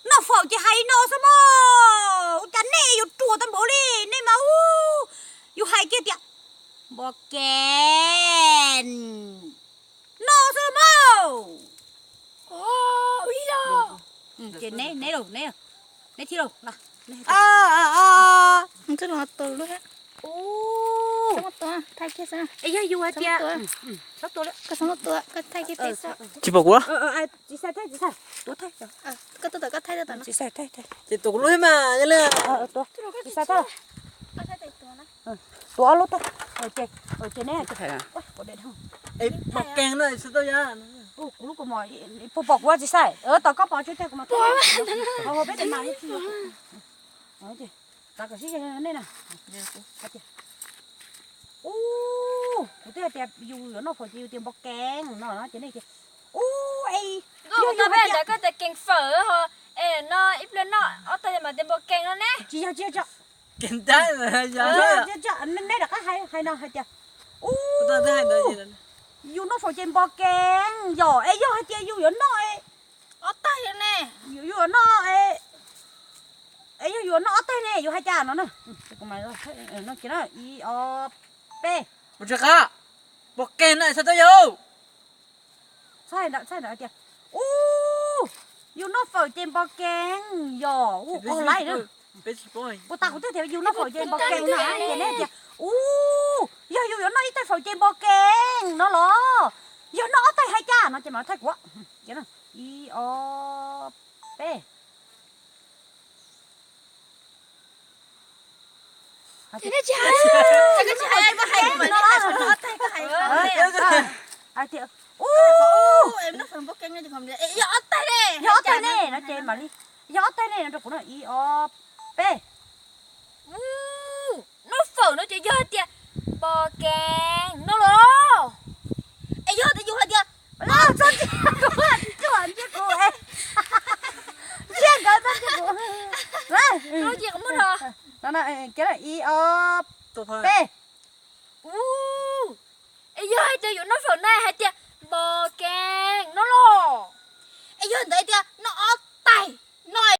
Noj faum ces hais li no xwb mog. Ua cas nej yuav ruam tau npaum li, nej mas ub, yus hais kiag tias npo ke no xwb mog. Ces neb, neb, neb thiab lauj. Yog yus hais tias, tsis pom kuv. Tuav ob lub tag. Ces neb, npo ke no xwb tau yog. Kuv lub kua mos, puas pom kuv tsis saib, tos koj pom tso kuv mam tuav. Peb tes mas, tav kom sib nej na. Ub, kuv twb hais tias yus yuav noj faum ces yus tias npo ke no no ces nej tias ub, es yog yus hais tias koj tias kees fawm ho, es no ib pliag noj ob tag mas tias npo kees no ne. Tsis yog, tsis yog, nej rov qab hais no hais tias ub, yus noj faum ces npo kees yom, es yog hais tias yus yuav noj, yus yuav noj, es yog yus yuav noj ob tag ne yus hais cas no na. Ib, ob, peb. Npo kees no xwb tau yog. Txhob hais ntawd, txhob hais ntawd tias ub, yus noj faum ces npo kees yom, ua laib na. Puas tas kuv twb tias yus noj faum ces npo kees no ces neb tias ub, yog yus yuav noj ib tag faum ces npo kees no los, yog noj ob tag hais cas no ces mam thaij kuv. Ib, ob, peb. Hais tias ub, yog ob tag ne no ces mam li, yog ob tag ne no rau kuv no, ib, ob, peb. Noj faum no ces yog hais tias npo kees no los, es yog tias yus hais tias txhob ntsia kuv, txhob ntsia kuv, ntsia nkawd txhob ntsia kuv. Ib, ob, peb.